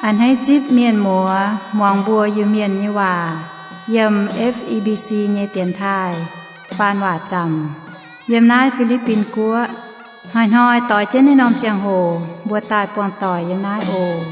A'hneiv zipv mienh muoz muangx mbuo Iu-Mienh nyei waac yiem F E B C nyei dienx taaih faan waac zaamc yiem naaiv Fi^li^bin Guoqv. Hnoi-hnoi doix jienv naaiv norm ziangh hoc mbuo daaih buangh doic yiem naaiv oc.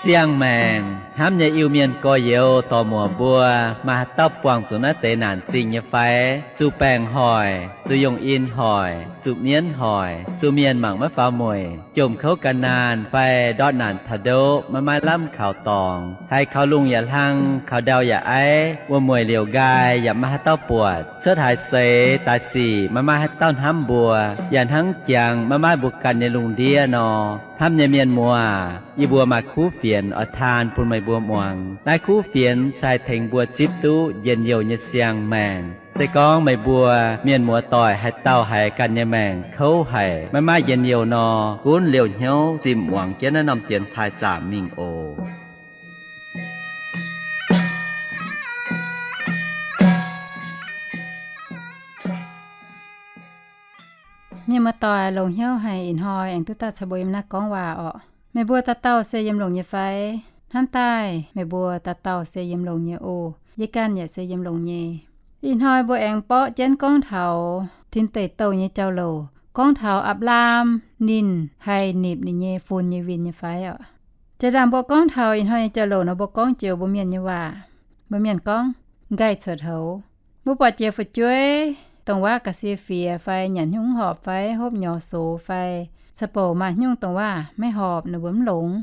Siang-maengc hnamv nyei Iu-Mienh gorx-youz dorc-muoc mbuo, maaih haaix dauh buangh zuqc naaiv deix naanc zingh nyei fai? Zuqc baengc hoic, zuqc yongh in hoic, zuqc mienv hoic, zuqc mienh mangc maiv faaux mueic, jomc kouv gan naanh fai ndortv naanc taux ndoqv maiv maaih lamh kaux dorngx, haiz kaux lungh yaac hlang, kaux ndau yaac aiv, wuom-mueic liouc nqaai yaac maiv maaih haaix dauh buatc, cuotv haaix seix daaih sic maiv maaih haaix dauh hnamv mbuo, yaac hnangv jangx maiv maaih mbuo ganh nyei lungh ndiev nor. Hnamv nyei mienh muoz, yie mbuo maaih kuv fienx oix taan bun meih mbuo muangx. Naaiv kuv fienx se haih tengx mbuo zipv duqv njien-youh nyei siang-maengc. Se gorngv meih mbuo mienh muoz doic haaix dauh haiz ganh nyei maengc kouv haic, maiv maaih njien-youh nor, gunv liouh hnyouv zimh muangx jienv naaiv norm dienx taaih zaamc mingh oc. Mienh muoz doic, longx hnyouv haic ih hnoi aengx duqv daaih caux mbuo yiem naaiv gorngv waac orqc. Meih mbuo dauh dauh se yiem longx nyei fai? Hnamv daaih meih mbuo dauh dauh se yiem longx nyei oc. Yie ganh yaac se yiem longx nyei. Ih hnoi mbuo aengx borqv jienv gorngv taux tin deic douh nyei jauv-louc, gorngv taux Apc^laam ninh haih nipc ninh nyei fun nyei win nyei fai orqc. Jiex ndaangc mbuo gorngv taux ih hnoi nyei jauv-louc nor, mbuo gorngv joux mbuo mienh nyei waac. Mbuo mienh gorngv, nqaih cuotv houx. Mbuo buatc jiex fu'jueiv dongh waac ga'sie fiex fai nyanc hnyungv mv horpc fai hopv nyorx sox fai ca'bouc maaih hnyungv dongh waac maiv horpc nor mbuo mv longx.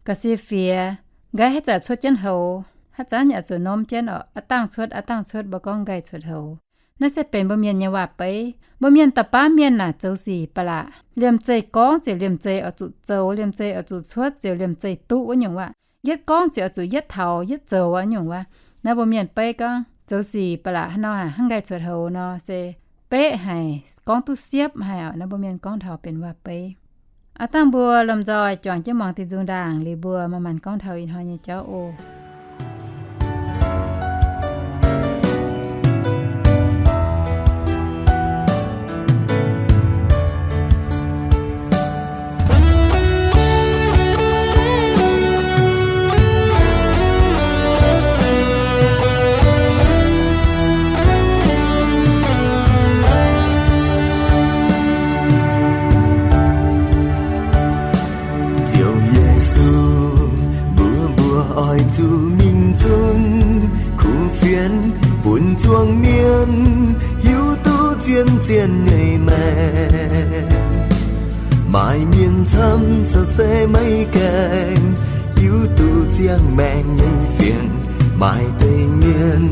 Ga'sie fiex, nqaih haaix zanc cuotv jienv houx, haaix zanc yaac zuqc norm jienv orqc, aav dangh cuotv aav dangh cuotv, mbuo gorngv nqaih cuotv houx. Naaiv se benx mbuo mienh nyei waac-beiv. Mbuo mienh da'faanh mienh naaic zoux sic ba'laqc, liemh zeih gorngv ziouc liemh zeih oix zuqc zoux, liemh zeih oix zuqc cuotv ziouc liemh zeih duqv wuov nyungc waac. Yietv gorngv ziouc oix zuqc yietv taux yietv zoux wuov nyungc waac. Naaiv mbuo mienh beiv gorngv zoux sic ba'laqc haaix nor hnangv nqaih cuotv houx nor se beqv haic, gorngv duqv siepv haic orqc. Naaiv mbuo mienh gorngv taux benx waac-beiv. Aav dangh mbuo lomh nzoih juangc jienv muangx diuh nzung ndaangc liuz mbuo manc-manc gorngv taux ih hnoi nyei jauv oc. Ziouv Yesu, mbuo mbuox oix zuqc mingh zunv kuv fienx bun zuangx mienh hiuv duqv zien-zien nyei maengc. Maaih mienh camv caux se maiv gaengh hiuv duqv ziangh maengc nyei fienx. Maaih deix mienh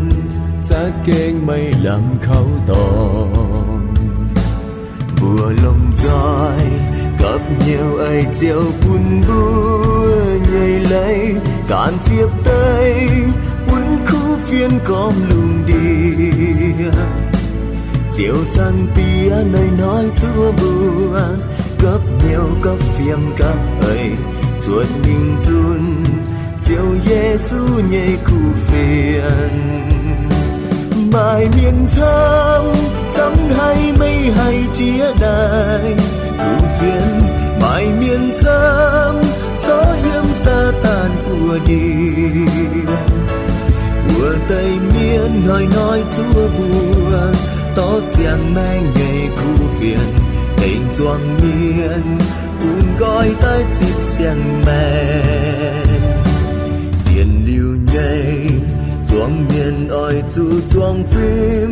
za'gengh maiv lamh kaux dorngx. Mbuo lomh nzoih gapv hnyouv eix ziouc bun mbuo nyei leiz ganh siepv deix bun kuv fienx gormx lungh ndiev. Ziouv Zaangc Diex, hnoi-hnoi zuov mbuo gapv hnyouv gapv fiem gapv eix cuotv mingh zunv Ziouv Yesu nyei kuv fienx. Maaih mienh camv, camv haiz meih haih jiex daaih kuv fienx. Maaih mienh camv corc yiem Saadaan buoz-ndiev. Wuov deix mienh hnoi-hnoi zuov mbuo dorh ziangh maengc nyei kuv fienx tengx zuangx mienh bun nqoi daaih zipv siang-maengc. Sienx liuz nyei zuangx mienh oix zuqc zuangx fim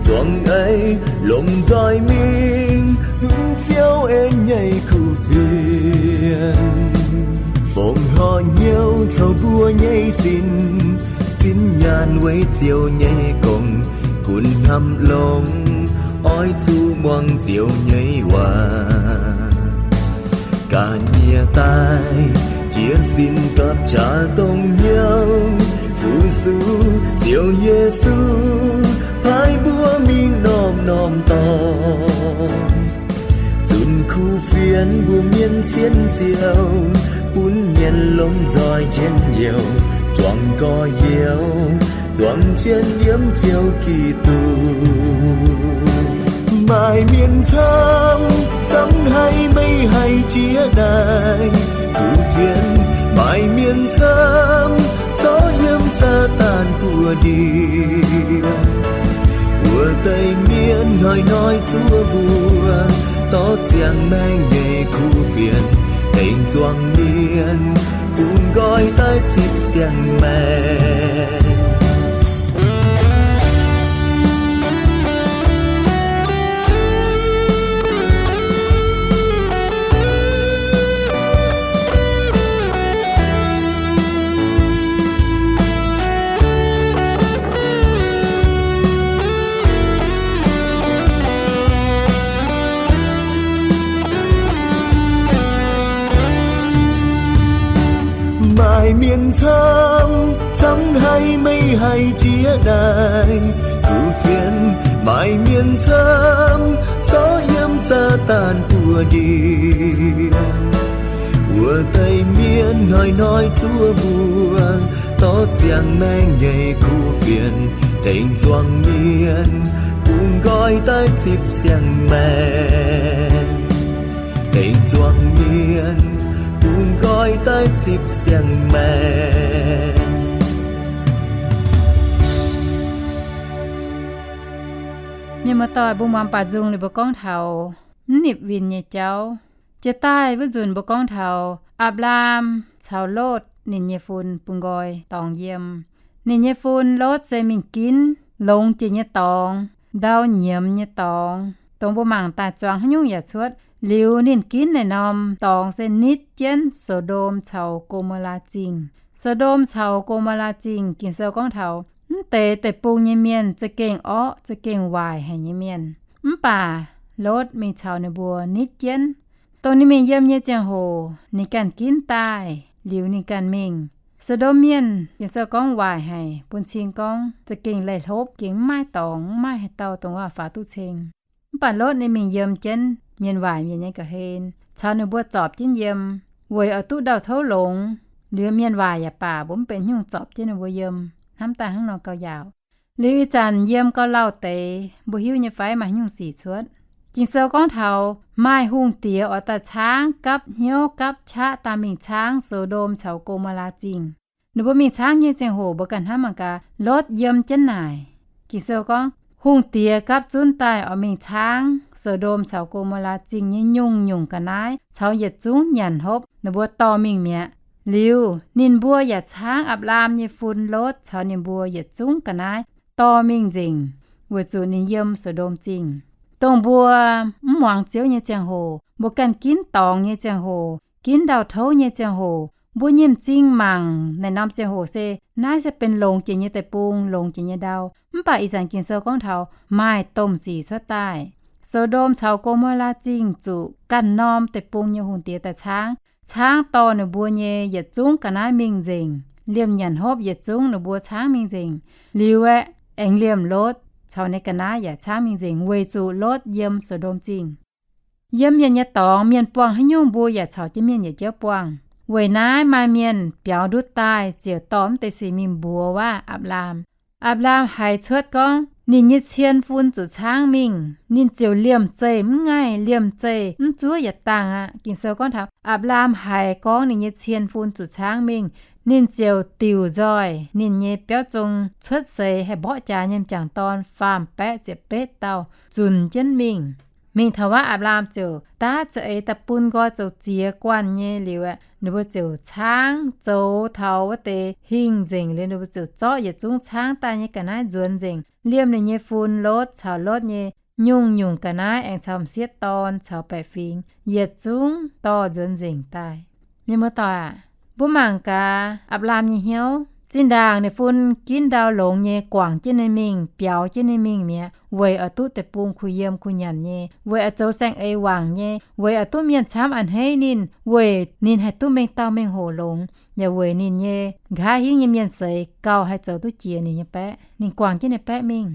zuangx eix lomh nzoih mingh zunv Ziouv en nyei kuv fienx. Fongc horc hnyouv coux mbuo nyei sin, zinh nyaanh weic Ziouv nyei gong, gunv hnamv longx oix zuqc muangx Ziouv nyei waac. Ga'nyiec daaih jiez sin gapv jaax dongh hnyouv fu-sux Ziouv Yesu paaiv mbuo mingh norm-norm dorngx. Zunc kuv fienx mbuo mienh sienx Ziouv, bun mienh lomh nzoih njien-youh, juangc gorx-youz zuangx jienv yiem Ziouv Giduc. Maaih mienh camv, camv haiz meih haih jiex daaih kuv fienx. Maaih mienh camv, zorqv yiem Saadaan buoz-ndiev. Wuov deix mienh hnoi-hnoi zuov mbuo, dorh ziangh maengh nyei kuv fienx, tengx zuangx mienh, bun nqoi daaih zipv siang-maengh. Maaih mienh camv, camv haiz meih haih jiex daaih kuv fienx. Maaih mienh camv, zorqv yiem Saadaan buoz-ndiev. Wuov deix mienh hnoi-hnoi zuov mbuo, dorh ziangh maengh nyei kuv fienx, tengx zuangx mienh, bun nqoi daaih zipv siang-maengh. Tengx zuangx mienh, bun nqoi daaih zipv siang-maengh. Mienh muoz-doic, mbuo muangx baac nzung ninh mbuo gorngv taux mv nipc win nyei jauv. Jiex daaih wuov nzunc mbuo gorngv taux Apc^laam caux Lotv ninh nyei fun bun nqoi dorngx yiem. Ninh nyei fun Lotv se mingh ginv longx jiex nyei dorngx, ndau nyiemz nyei dorngx, dongh mbuo mangc daaih zuangx haaix nyungc yaac cuotv. Liuz ninh ginv naaiv norm dorngx se nitv jienv So^ndom caux Go^mo^laa Zingh. So^ndom caux Go^mo^laa Zingh, Ging-Sou gorngv taux mv deix deic-bung nyei mienh za'gengh orqv, za'gengh waaic haic nyei mienh. Mv baac Lotv mingh caux ninh mbuo nitv jienv. Dongh ninh mingh yiem nyei ziangh hoc, ninh ganh ginv daaih, liuz ninh ganh mingh. So^ndom mienh, Ging-Sou gorngv waaic haic, bun cing gorngv za'gengh leih hlopv, gengh mv maaih dorngx, mv maaih haaix dauh dongh waac-faaux duqv ceng. Mv baac Lotv ninh mingh yiem jienv mienh waaic mienh nyei ga'hlen, caux ninh mbuo zorpc jienv yiem, weic oix duqv ndau-touv longx. Liuz mienh waaic yaac baac mbuo mv benx haaix nyungc zorpc jienv ninh mbuo yiem, hnamv daaih hnangv nor gauh yaauc. Liuz ih zanc yiem gauh lauh deix, mbuo hiuv nyei fai maaih haaix nyungc sic cuotv? Ging-Sou gorngv taux maaih hungh diex oix daaih caangv gapv hnyouv gapv qaqv daaih mingh caangv So^ndom caux Go^mo^laa Zingh. Ninh mbuo mingh caangv nyei ziangh hoc mbuo ganh hnamv mangc gaax, Lotv yiem jienv naaic. Ging-Sou gorngv hungh diex gapv zunv daaih oix mingh caangv So^ndom caux Go^mo^laa Zingh nyei nyungc-nyungc ga'naaiv caux yietc zungv nyanc hopv, ninh mbuo dorh mingh mi'aqv. Liuz ninh mbuo yaac caangv Apc^laam nyei fun Lotv caux ninh mbuo yietc zungv ga'naaiv dorh mingh nzengc, weic zuqc ninh yiem So^ndom Zingh. Dongh mbuo mv muangx Ziouv nyei ziangh hoc, mbuo ganh ginv dorngx nyei ziangh hoc, ginv ndau-touv nyei ziangh hoc, mbuo nyei m'zing mangc naaiv norm ziangh hoc se, naaiv se benx longx jiex nyei deic-bung, longx jiex nyei ndau. Mv baac ih zanc Ging-Sou gorngv taux maaih domh sic cuotv daaih. So^ndom caux Go^mo^laa Zingh zuqc ganh norm deic-bung nyei hungh diex daaih caangv, caangv dorh ninh mbuo nyei yietc zungv ga'naaiv mingh nzengc. Liemh nyanc hopv yietc zungv ninh mbuo caangv mingh nzengc. Liuz aeqv, aengx liemh Lotv caux ninh ga'naaiv yaac caangv mingh nzengc, weic zuqc Lotv yiem So^ndom Zingh. Yiem mienh nyei dorngx, mienh buangh haaix nyungc mbuo yaac caux jienv mienh yietc jauv buangh. Weic naaiv maaih mienh biaux ndutv daaih ziouc dorh mv deix sic mingh mbuox waac Apc^laam. Apc^laam haiz cuotv gorngv ninh nyei cien fun zuqc caangv mingh, ninh ziouc liemh zeih mv ngaih, liemh zeih mv zuov yietc dangh aqv. Ging-Sou gorngv taux Apc^laam haiz gorngv ninh nyei cien fun zuqc caangv mingh, ninh ziouc diuc nzoih ninh nyei biauv zong cuotv seix haih mborqv jaax nyei m'jangc dorn faam-baeqv ziepc betv dauh zunc jienv mingh. Mingh taux wuov Apc^laam ziouc daav za'eix daaih bun nqoi zoux ziex guanh nyei liuz aeqv, ninh mbuo ziouc caangv zoux taux wuov deix hingh nzengc liuz, ninh mbuo ziouc zorqv yietc zungv caangv daaih nyei ga'naaiv nzuonx nzengc. Liemh ninh nyei fun Lotv caux Lotv nyei nyungc-nyungc ga'naaiv aengx caux m'sieqv dorn caux baeqc fingx yietc zungv dorh nzuonx nzengc daaih. Mienh muoz-doic aac, mbuo mangc gaax Apc^laam nyei hnyouv. Zinh ndaangc ninh fun ginv ndau longx nyei guangc jienv ninh mingh, biaux jienv ninh mingh mi'aqv, weic oix duqv deic-bung kuh yiem kuh nyanc nyei, weic oix zoux saeng-eix wangc nyei, weic oix duqv mienh camv a'hneiv ninh, weic ninh haih duqv mengh dauh mengh hoc longx, yaac weic ninh nyei nqa'haav hingv nyei mienh seix gauh haih zoux duqv jiex ninh nyei baeqv. Ninh guangc jienv ninh baeqv mingh.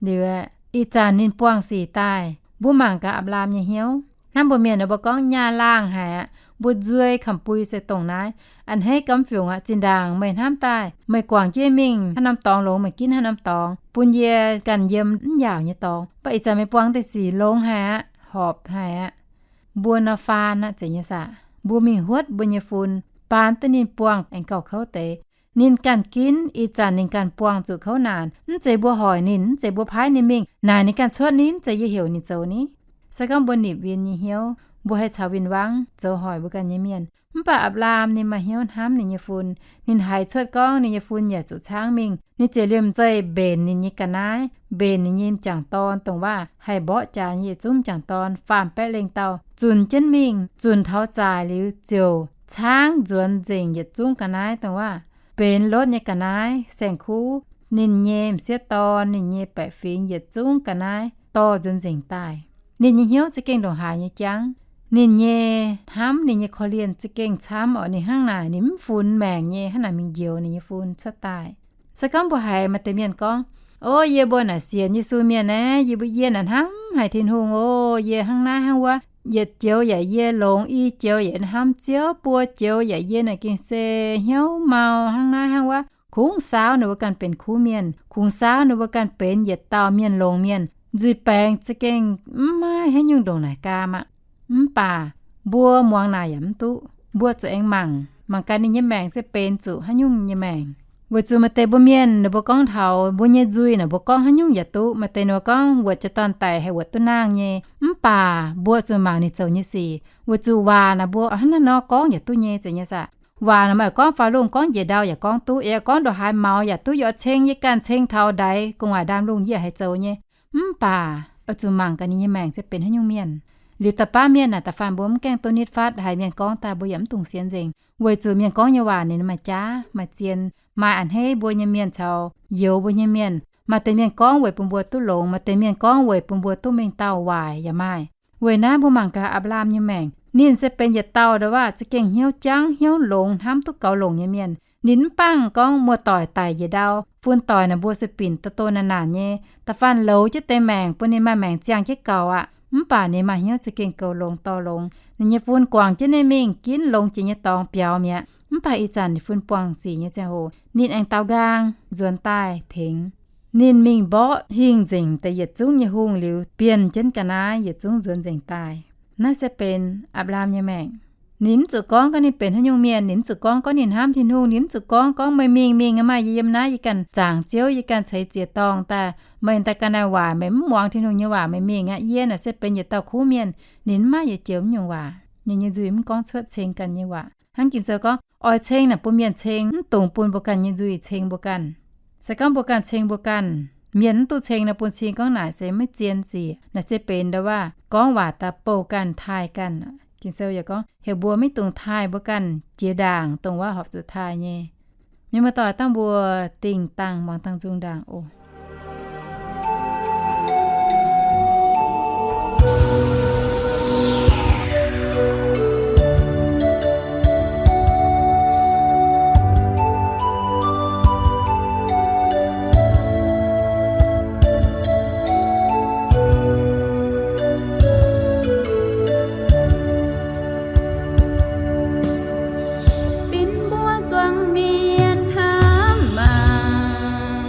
Liuz aeqv, ih zanc ninh buangh sic daaih, mbuo mangc gaax Apc^laam nyei hnyouv. Hnamv mbuo mienh nor mbuo gorngv nyaah laangh haic aqv. Mbuo nzuei kamx bui se dongh naaiv. A'hneiv gamv fiungc aqv, zinh ndaangc meih hnamv daaih, meih guangc jienv mingh haaix norm dorngx longx, meih ginv haaix norm dorngx, bun yie ganh yiem mv yaauc nyei dorngx. Mv baac ih zanc meih buangh deix sic longx haic aqv, horpc haic aqv. Mbuo nor faan aqv, zeiz nyei saah? Mbuo mingh huotv mbuo nyei fun, baan duqv ninh buangh aengx gauh kouv deix. Ninh ganh ginv, ih zanc ninh ganh buangh zuqc kouv naanc. Mv zeiz mbuo hoic ninh, mv zeiz mbuo paaiv ninh mingh. Naaic ninh ganh cuotv ni, mv zeiz yie heuc ninh zoux ni. Se gorngv mbuo nipc win nyei hnyouv, mbuo haih caux win-wangv zoux hoic mbuo ganh nyei mienh. Mv baac Apc^laam ninh maaih hnyouv hnamv ninh nyei fun. Ninh haiz cuotv gorngv ninh nyei fun yaac zuqc caangv mingh, ninh ziouc liemh zeih mbenc ninh nyei ga'naaiv, mbenc ninh nyei m'jangc dorn, dongh waac haih mborqv jaax nyei yietc zungv m'jangc dorn, faam-baeqv lengh dauh, zunc jienv mingh. Zunc taux zaaix liuz ziouc caangv nzuonx nzengc yietc zungv ga'naaiv, dongh waac benx lotv nyei ga'naaiv, saeng-kuv, ninh nyei m'sieqv dorn, ninh nyei baeqc fingx, yietc zungv ga'naaiv dorh nzuonx nzengc daaih. Ninh nyei hnyouv za'gengh ndongc haaix nyei jangv. Ninh nyei hnamv, ninh nyei korv-lienh za'gengh camv oc. Ninh hnangv naaic ninh mv funx maengc nyei hnangv naaic mingh njoux ninh nyei fun cuotv daaih. Se gorngv mbuo haiz maaih deix mienh gorngv, O, yie mbuo naaic sienx Yesu mienh naaiv, yie mbuo, yie naaic hnamv haic Tin-Hungh oc. Yie hnangv naaiv hnangv wuov, yietc joux yaac yie longx, i joux yaac hnamv Ziouv, buo joux yaac yie naaic gengh se hnyouv mau hnangv naaiv hnangv wuov. Kungx saauv ninh mbuo ganh benx kuv mienh, kungx saauv ninh mbuo ganh benx yietc dauh mienh longx mienh, nzuih baengx za'gengh mv maaih haaix nyungc ndongc naaic gaam aqv. Mv baac mbuo muangx naaic yaac mv duqv. Mbuo zuqc aengx mangc, mangc gaax ninh nyei maengc se benx zuqc haaix nyungc nyei maengc. Weic zuqc maaih deix mbuo mienh naaic mbuo gorngv taux mbuo nyei nzuih naaic mbuo gorngv haaix nyungc yaac duqv. Maaih deix nor gorngv wuotc jiex dorn-daic haih wuotc duqv nangh nyei. Mv baac mbuo zuqc mangc ninh zoux nyei sic. Weic zuqc waac naaic mbuo hnangv naaiv nor gorngv yaac duqv nyei, zeiz nyei saah? Waac naaic maaih gorngv faaux lungh, gorngv njiec ndau yaac gorngv duqv, yaac gorngv ndongc haaix maux yaac duqv. Yie oix ceng yie ganh, ceng taux ndaix gu'nguaaic ndaamv-lungh yie haih zoux nyei. Mv baac oix zuqc mangc gaax ninh nyei maengc se benx haaix nyungc mienh. Liuz da'baav mienh naaic da'faanh mbuo mv gaengh duqv nitv fatv, haiz mienh gorngv daaih mbuo yaac mv dungx sienx nzengc, weic zuqc mienh gorngv nyei waac ninh maaih jaav maaih zien, maaih a'hneiv mbuo nyei mienh caux youx mbuo nyei mienh. Maaih deix mienh gorngv weic bun mbuo duqv longx, maaih deix mienh gorngv weic bun mbuo duqv mengh dauh waaic yaac maaih. Weic naaiv mbuo mangc gaax Apc^laam nyei maengc, ninh se benx yietc dauh ndongc waac za'gengh hnyouv jangv, hnyouv longx, hnamv duqv goux longc nyei mienh. Ninh mv bangh gorngv muoz-doic daic njiec ndau, fun-doic naaic mbuo sueih binc doh doh naanc naanc nyei, da'faanh louz jienv deix maengc bun ninh maaih maengc ziangh jienv gaux aqv. Mv baac ninh maaih hnyouv za'gengh goux longx dorh longx. Ninh nyei fun guangc jienv ninh mingh ginv longx jiex nyei dorngx biaux mi'aqv. Mv baac ih zanc ninh fun buangh sic nyei ziangh hoc, ninh aengx daaux nqaang nzuonx daaih tengx. Ninh mingh mborqv hingh nzengc deix yietc zungv nyei hungh liuz, bienh jienv ga'naaiv yietc zungv nzuonx nzengc daaih. Naaiv se benx Apc^laam nyei maengc. Ninh mv zuqc gorngv gorngv ninh benx haaix nyungc mienh, ninh mv zuqc gorngv gorngv ninh hnamv Tin-Hungh, ninh mv zuqc gorngv gorngv meih mingh mingh aqv, maaih yie yiem naaiv, yie ganh zaangc Ziouv, yie ganh ceix ziex dorngh daaih, meih daaih ganh naaiv waaic, meih mv muangx Tin-Hungh nyei waac, meih mingh aqv. Yie naaic se benx yietc dauh kuv mienh. Ninh mv maaih yietc joux mv nyungc waac, ninh nyei nzuih mv gorngv cuotv ceng ganh nyei waac. Hnangv Ging-Sou gorngv, oix ceng naaic bun mienh ceng, mv dungx bun mbuo ganh nyei nzuih ceng mbuo ganh. Se gorngv mbuo ganh ceng mbuo ganh, mienh mv duqv ceng nor bun cing gorngv naaic se maiv zien sic. Naaic se benx ndau waac gorngv waac daaih bouh ganh taaih ganh. Ging-Sou yaac gorngv heuc mbuo maiv dungx taaih mbuo ganh jiex ndaangc dongh waac horpc zuqc taaih nyei. Mienh muoz-doic, dangh mbuo dingh dangh muangx dangh nzung ndaangc oc. Binv mbuo zuangx mienh hnamv mangc.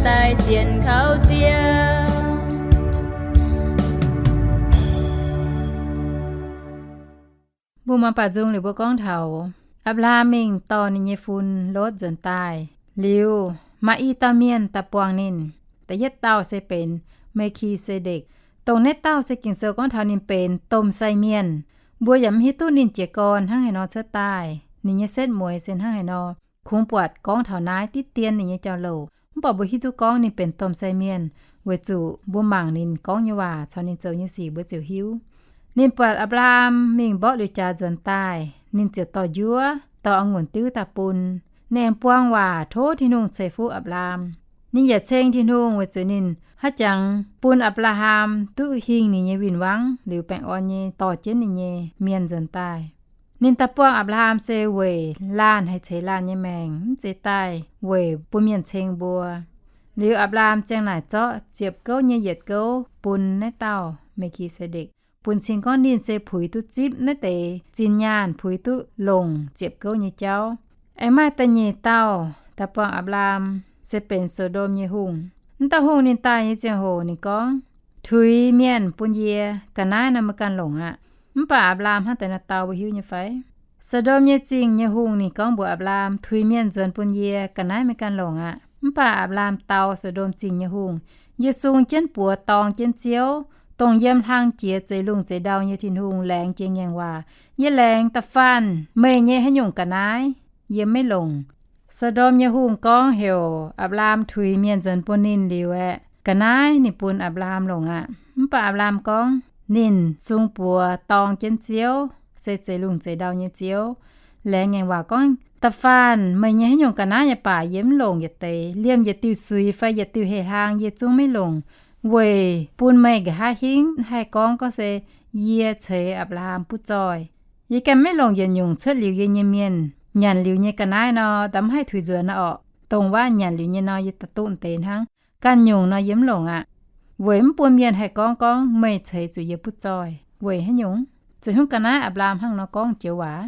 daaih sienx kaux Ziouv. Mbuo muangx baac nzung liuz mbuo gorngv taux Apc^laa^ham mingh dorh ninh nyei fun Lotv nzuonx daaih liuz, maaih i dauh mienh daaih buangh ninh. Da'yietv dauh se benx Me^ki^se^ndekc. Dongh naaiv dauh se Ging-Sou gorngv taux ninh benx domh sai mienh. Mbuo yaac mv hiuv duqv ninh jiez gorn hnangv haaix nor cuotv daaih, ninh nyei setv mueiz se hnangv haaix nor. Kungx buatc gorngv taux naaiv diqv dien ninh nyei jauv-louc, mv baac mbuo hiuv duqv gorngv ninh benx domh sai mienh, weic zuqc mbuo mangc ninh gorngv nyei waac caux ninh zoux nyei sic mbuo ziouc hiuv. Ninh buatc Apc^laa^ham mingh mborqv liuz jaax nzuonx daaih, ninh ziouc dorh njuov, dorh a'ngunc diuv daaih bun. Ninh aengx buang waac tov Tin-Hungh ceix fuqv Apc^laa^ham. Ninh yaac ceng Tin-Hungh weic zuqc ninh haaix jangx bun Apc^laa^ham duqv hingh ninh nyei win-wangv liuz baengh orn nyei dorh jienv ninh nyei mienh nzuonx daaih. Ninh daaih buangh Apc^laa^ham se weic laanh haih ceix laanh nyei maengc, mv zeiz daaih weic bun mienh ceng mbuo. Liuz Apc^laa^ham ziang naaic zorqv ziepc gouv nyei yietc gouv bun naaiv dauh Me^ki^se^ndekc, bun cing gorngv ninh se puix duqv zipv naaiv deix zinh nyaanh, puix duqv longc ziepc gouv nyei jauv. Aengx maaih da'nyeic dauh daaih buangh Apc^laa^ham se benx So^ndom nyei hungh. Naaiv dauh hungh ninh daaih nyei ziangh hoc ninh gorngv, Tuix mienh bun yie, ga'naaiv nor meih ganh longc aqv. Mv baac Apc^laa^ham hnangv deix nor dau, mbuo hiuv nyei fai? So^ndom nyei zingh nyei hungh ninh gorngv mbuox Apc^laa^ham, Tuix mienh nzuonx bun yie, ga'naaiv meih ganh longc aqv. Mv baac Apc^laa^ham dau So^ndom zingh nyei hungh, Yie sung jienv buoz dorng jienv Ziouv, dongh yiem hlang jiex zeix lungh zeix ndau nyei Tin-Hungh, laengz jiex ngaengc waac. Yie laengz da'faanh meih nyei haaix nyungc ga'naaiv yie maiv longc. So^ndom nyei hungh gorngv heuc Apc^laa^ham tuix mienh nzuonx bun ninh liuz aeqv, ga'naaiv ninh bun Apc^laa^ham longc aqv. Mv baac Apc^laa^ham gorngv ninh sung buoz dorng jienv Ziouv, se zeix lungh zeix ndau nyei Ziouv. Laengz ngaengc waac gorngv, Da'faanh meih nyei haaix nyungc ga'naaiv nyei baac yie mv longc yietc deix. Liemh yietc diuh suix fai yietc diuh heh hlaang yie zungv maiv longc, weic bun meih nqa'haav hingv haih gorngv gorngv se yie ceix Apc^laa^ham butv zoih. Yie ganh maiv longc yietc nyungc cuotv liuz yie nyei mienh nyanc liuz nyei ga'naaiv nor, da'mv haih tuix nzuonx nor orqc. Dongh waac nyanc liuz nyei nor yie da'duqv deix hnangv. Ganh nyungc nor yie mv longc aqv. Weic mv bun mienh haih gorngv gorngv meih ceix zuqc yie butv zoih weic haaix nyungc? Ziouc hiuv ga'naaiv Apc^laa^ham hnangv nor gorngv joux waac.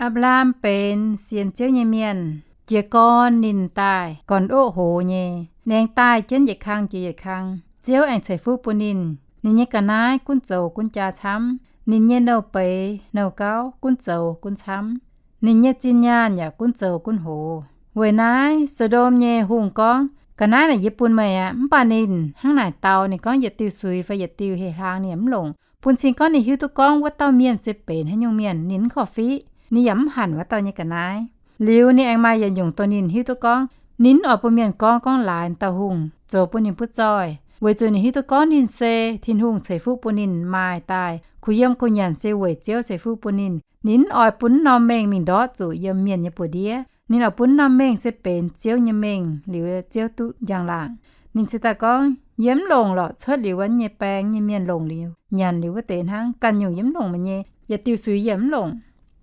Apc^laa^ham benx sienx Ziouv nyei mienh. Jiez gorn ninh daaih gorn-ndoqv hoz nyei, ninh aengx daaih jienv yietc kang jiex yietc kang. Ziouv aengx ceix fuqv bun ninh. Ninh nyei ga'naaiv gunv zoux gunv jaa camv. Ninh nyei nouh beiz nouh gauv gunv zoux gunv camv. Ninh nyei zinh nyaanh yaac gunv zoux gunv hoz. Weic naaiv So^ndom nyei hungh gorngv, Ga'naaiv naaic yie bun meih aqv. Mv baac ninh hnangv naaic dau, ninh gorngv yietc diuh suix fai yietc diuh heh hlaang ninh yaac mv longc, bun cing gorngv ninh hiuv duqv gorngv wuov dauh mienh se benx haaix nyungc mienh, ninh mv korv-fiqv, ninh yaac mv hanc wuov dauh nyei ga'naaiv. Liuz ninh aengx maaih yietc nyungc dongh ninh hiuv duqv gorngv, ninh mv oix bun mienh gorngv gorngv laaix dauh hungh zoux bun ninh butv zoih, weic zuqc ninh hiuv duqv gorngv ninh se Tin-Hungh ceix fuqv bun ninh maaih daaih kuh yiem kuh nyanc se weic Ziouv ceix fuqv bun ninh. Ninh mv oix bun norm mengh mingh ndortv zuqc yiem mienh nyei buoz-ndiev. Ninh oix bun norm mengh se benx Ziouv nyei mengh liuz Ziouv duqv njang-laangc. Ninh cingx daaih gorngv, Yie mv longc lorqc. Cuotv liuz wuov nyei baeng nyei mienh longc liuz, nyanc liuz wuov deix hnangv. Ganh nyungc yie mv longc meih nyei. Yietc diuh suix yie mv longc.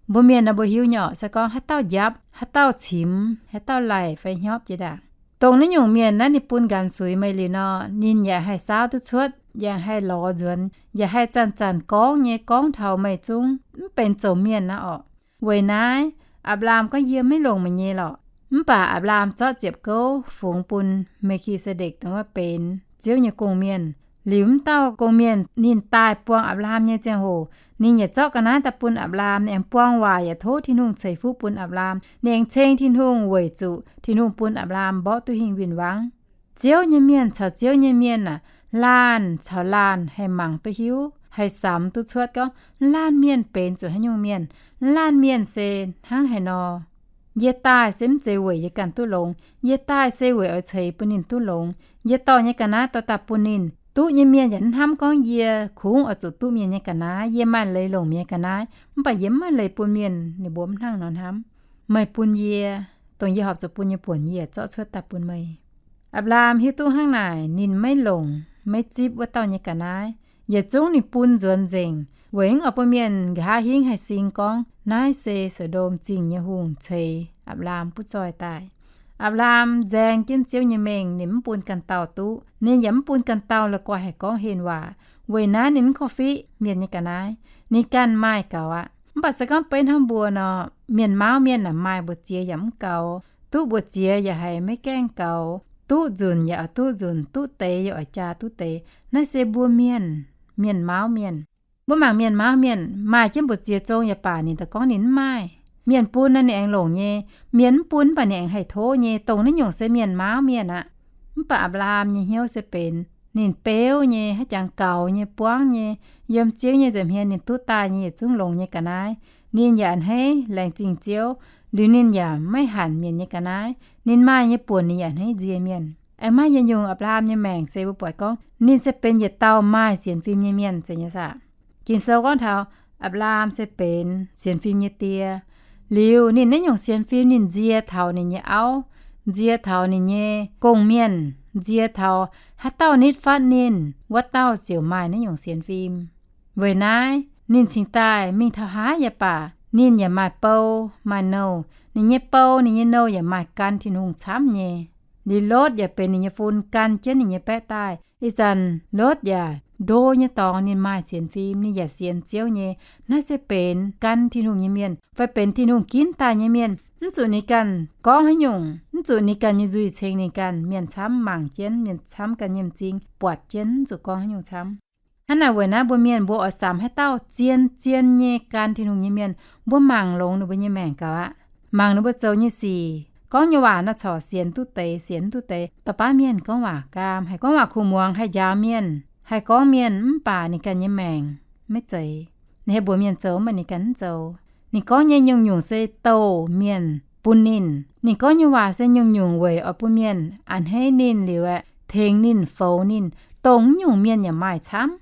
Mbuo mienh nor mbuo hiuv nyei orqc, se gorngv haaix dauh njapv, haaix dauh cimx, haaix dauh laic fai hnyopv jiex ndaangc. Dongh naaiv nyungc mienh naaiv ninh bun nqanx suix meih liuz nor, ninh yaac haih saauv duqv cuotv, yaac haih lorz nzuonx, yaac haih zanc-zanc gorngv nyei gorngv taux meih zungv mv benx zoux mienh naaiv orqc. Weic naaiv, Apc^laam gorngv, Yie maiv longc meih nyei lorqc. Mv baac Apc^laam zorqv ziepc gouv fungx bun Me^ki^se^ndekc, dongh wuov benx Ziouv nyei gong-mienh. Liuz mv dauh gong-mienh ninh daaih buangh Apc^laam nyei ziangh hoc, ninh yaac zorqv ga'naaiv daaih bun Apc^laam. Ninh aengx buang waac yaac tov Tin-Hungh ceix fuqv bun Apc^laam. Ninh aengx ceng Tin-Hungh weic zuqc Tin-Hungh bun Apc^laam mborqv duqv hingh win-wangv. Ziouv nyei mienh caux Ziouv nyei mienh aac, laanh caux laanh haih mangc duqv hiuv, haih samx duqv cuotv gorngv laanh mienh benx zuqc haaix nyungc mienh. Laanh mienh se hnangv haaix nor? Yie daaih se mv zeiz weic yie ganh duqv longx. Yie daaih se weic oix ceix bun ninh duqv longx. Yie dorh nyei ga'naaiv dorh daaih bun ninh. Duqv nyei mienh yaac mv hnamv gorngv yie kungx oix zuqc duqv mienh nyei ga'naaiv. Yie maaih leiz longc mienh nyei ga'naaiv, mv baac yie mv maaih leiz bun mienh. Ninh mbuo mv hnangv nor hnamv. Meih bun yie, dongh yie horpc zuqc bun nyei buonc yie yaac zorqv cuotv daaih bun meih. Apc^laam hiuv duqv hnangv naaic, ninh maiv longc, maiv zipv wuov dauh nyei ga'naaiv. Yietc zungv ninh bun nzuonx nzengc, weic mv oix bun mienh nqa'haav hingv haih sing gorngv naaiv se So^ndom Zingh nyei hungh ceix Apc^laam butv zoih daaih. Apc^laam nzaeng jienv Ziouv nyei mengh, ninh mv bun ganh dauh duqv. Ninh yaac mv bun ganh dauh la'guaih haih gorngv henh waac. Weic naaiv ninh mv korv-fiqv mienh nyei ga'naaiv. Ninh ganh maaih gaux aqv. Mv baac se gorngv beiv hnangv mbuo nor, mienh mauv mienh aah, maaih mbu'ziex yaac mv gaux, duqv mbu'ziex yaac haiz maiv gaengh gaux. duqv nzunc yaac oix duqv nzunc, duqv deix yaac oix jaa duqv deix. Naaiv se mbuo mienh, mienh mauv mienh. Mbuo mangc mienh mauv mienh, maaih jienv mbu'ziex zong yaac baac ninh daaih gorngv ninh mv maaih. Mienh bun naaiv ninh aengx longc nyei, mienh mv bun mv baac ninh aengx haih tov nyei. Dongh naaiv nyungc se mienh mauv mienh aqv. Mv baac Apc^laa^ham nyei hnyouv se benx ninh beuv nyei, haaix jangx gaux nyei, buangv nyei, yiem Ziouv nyei nza'hmien ninh duqv daaih nyei yietc zungv longx nyei ga'naaiv. Ninh yaac a'hneiv laengz zingh Ziouv, liuz ninh yaac maiv hanc mienh nyei ga'naaiv. Ninh maaih nyei buonc ninh yaac a'hneiv nzie mienh. Aengx maaih yietc nyungc Apc^laa^ham nyei maengc se mbuo buatc gorngv ninh se benx yietc dauh maaih sienx fim nyei mienh zeiz nyei saah. Ging-Sou gorngv taux Apc^laa^ham se benx sienx fim nyei die. Liuz ninh naaiv nyungc sienx fim ninh nzie taux ninh nyei auv, nzie taux ninh nyei gong-mienh, nzie taux haaix dauh nitv fatv ninh, wuov dauh ziouc maaih naaiv nyungc sienx fim. Weic naaiv ninh cingx daaih mingh taux haaix yaac baac ninh yaac maaih bou, maaih nouh. Ninh nyei bou, ninh nyei nouh yaac maaih gan Tin-Hungh camv nyei. Liuz Lotv yaac benx ninh nyei fun gan jienv ninh nyei baeqv daaih. Ih zanc Lotv yaac ndo nyei dorngx ninh maaih sienx fim, ninh yaac sienx Ziouv nyei. Naaiv se benx gan Tin-Hungh nyei mienh fai benx Tin-Hungh ginv daaih nyei mienh. Mv zuqc ninh ganh gorngv haaix nyungc, mv zuqc ninh ganh nyei nzuih ceng ninh ganh. Mienh camv mangc jienv, mienh camv ganh nyei m'zing buatc jienv, mv zuqc gorngv haaix nyungc camv. Hnangv naaic weic naaiv mbuo mienh mbuo oix samx haaix dauh zien-zien nyei gan Tin-Hungh nyei mienh, mbuo mangc longx ninh mbuo nyei maengc gaux aqv. Mangc ninh mbuo zoux nyei sic, gorngv nyei waac nor corc sienx duqv deix, sienx duqv deix. Da'baav mienh gorngv waac gaam, haih gorngv waac kuh muangx, haih njaaux mienh, haih gorngv mienh, mv baac ninh ganh nyei maengc maiv zeiz. Ninh haih mbuox mienh zoux, mv baac ninh ganh mv zoux. Ninh gorngv nyei nyungc-nyungc se douh mienh bun ninh. Ninh gorngv nyei waac se nyungc-nyungc weic oix bun mienh a'hneiv ninh liuz aeqv, tengx ninh, foux ninh. Dongh nyungc mienh yaac maaih camv.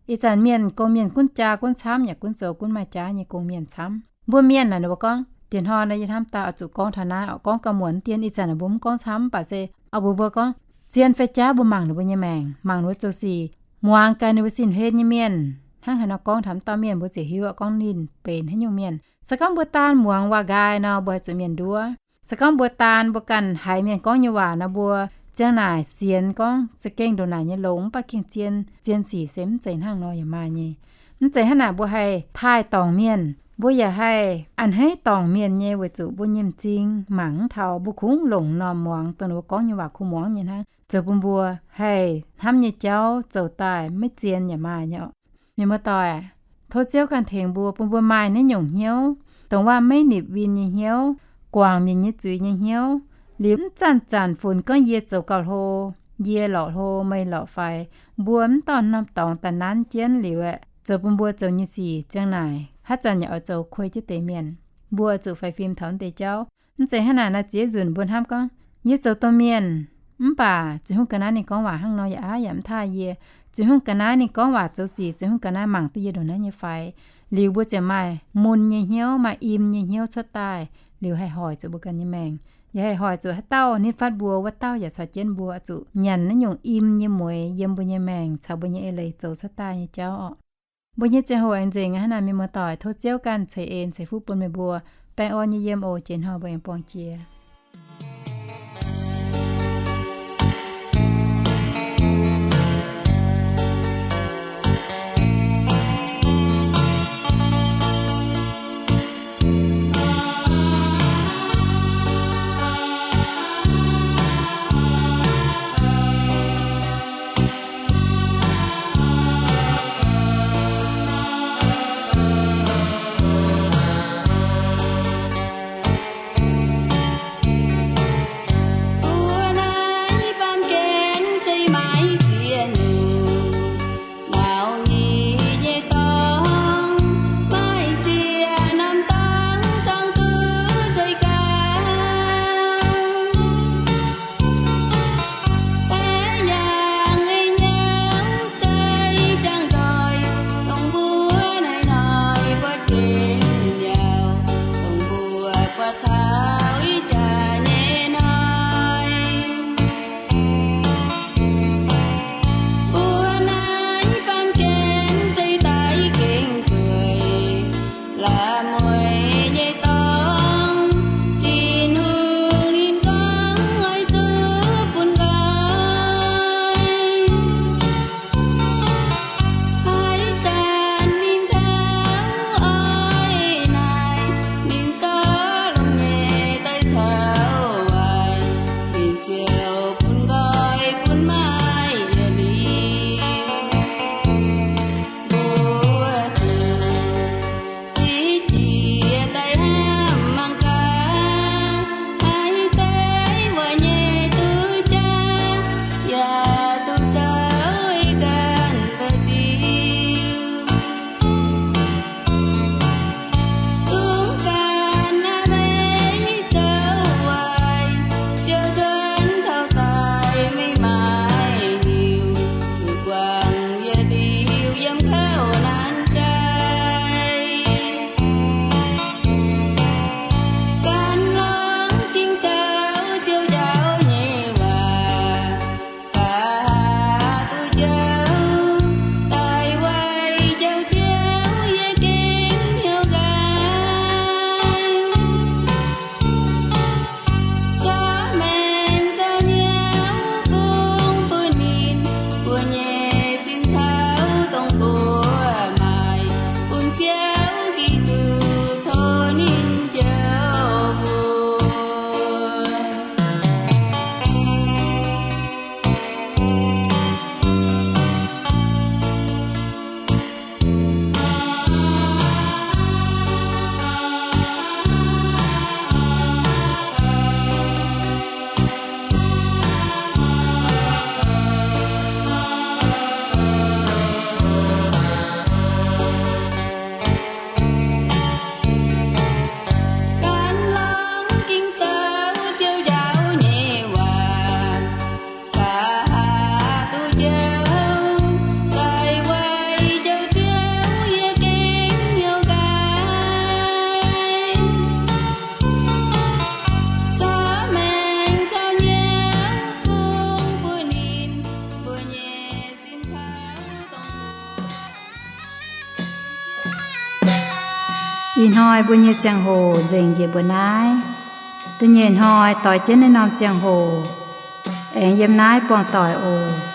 Ih zanc mienh gong-mienh gunv jaa gunv camv, yaac gunv zoux gunv maaih jaav nyei gong-mienh camv. Mbuo mienh naaic, ninh mbuo gorngv, diex hnoi naaiv yie hnamv daaih oix zuqc gorngv taux naaiv, oix gorngv gauh muonc dien. Ih zanc mbuo mv gorngv camv, mv baac se oix mbuox mbuo gorngv, zien fai jaav mbuo mangc ninh mbuo nyei maengc, mangc ninh mbuo zoux sic, muangx gaax ninh mbuo sin-hlen nyei mienh. Hnangv haaix nor gorngv taux wuov dauh mienh, mbuo ziouc hiuv gorngv ninh benx haaix nyungc mienh. Se gorngv mbuo daan muangx waac-nqaai nor, mbuo haih zuqc mienh nduov. Se gorngv mbuo daan mbuo ganh haiz mienh gorngv nyei waac nor, mbuo ziang naaic sienx gorngv za'gengh ndongc naaic nyei longx, mv baac gengh zien, zien sic se mv zeiz hnangv nor yaac maaih nyei. Mv zeiz hnangv naaic mbuo haih taaih dorngc mienh, mbuo yaac haih a'hneiv dorngc mienh nyei, weic zuqc mbuo nyei m'zing mangc mv taux, mbuo kungx longc m'normh muangx dongh ninh mbuo gorngv nyei waac kuh muangx nyei hnangv, zoux bun mbuo haih hnamv nyei jauv zoux daaih maiv zien yaac maaih nyei oc. Mienh muoz-doic, tov Ziouv ganh tengx mbuo, bun mbuo maaih naaiv nyungc hnyouv, dongh waac maiv nipc win nyei hnyouv, guangc mienh nyei zuiz nyei hnyouv. Liuz mv zanc-zanc funx gorngv yie zoux gauh hlo, yie lorqc hlo, meih lorqc faix, mbuo mv dorh norm dorngx daaih nanv jienv liuz aeqv, zoux bun mbuo zoux nyei sic ziang naaic haaix zanc yaac oix zoux kuei jienv deix mienh. Mbuo zuqc faix fim taux naaiv deix jauv. Mv zeiz hnangv naaic nor ziex nzunc mbuo hnamv gorngv, yie zoux domh mienh, mv baac Ziouv Hungh ga'naaiv ninh gorngv waac hnangv nor yaac aqv, yaac mv taaih yie. Ziouv Hungh ga'naaiv ninh gorngv waac zoux sic, Ziouv Hungh ga'naaiv mangc duqv yie ndongc naaiv nyei fai? Liuz mbuo ziouc maaih mun nyei hnyouv, maaih im nyei hnyouv cuotv daaih, liuz haih hoic zuqc mbuo ganh nyei maengc, yaac haih hoic zuqc haaix dauh nitv fatv mbuo, wuov dauh yaac caux jienv mbuo zuqc nyanc naaiv nyungc im nyei mueix yiem mbuo nyei maengc caux mbuo nyei eix leiz zoux cuotv daaih nyei jauv oc. Mbuo nyei ziangh hoc aengx nzengc aqv. Hnangv naaic mienh muoz-doic, tov Ziouv ganh ceix en ceix fuqv bun meih mbuo. Baengh orn nyei yiem oc. Jiex hnoi mbuo aengx buangh jiex. Ih hnoi mbuo nyei ziangh hoc nzengc njiec mbuo naaiv. Da'nyeic hnoi doix jienv naaiv norm ziangh hoc, aengx yiem naaiv buangh doic oc.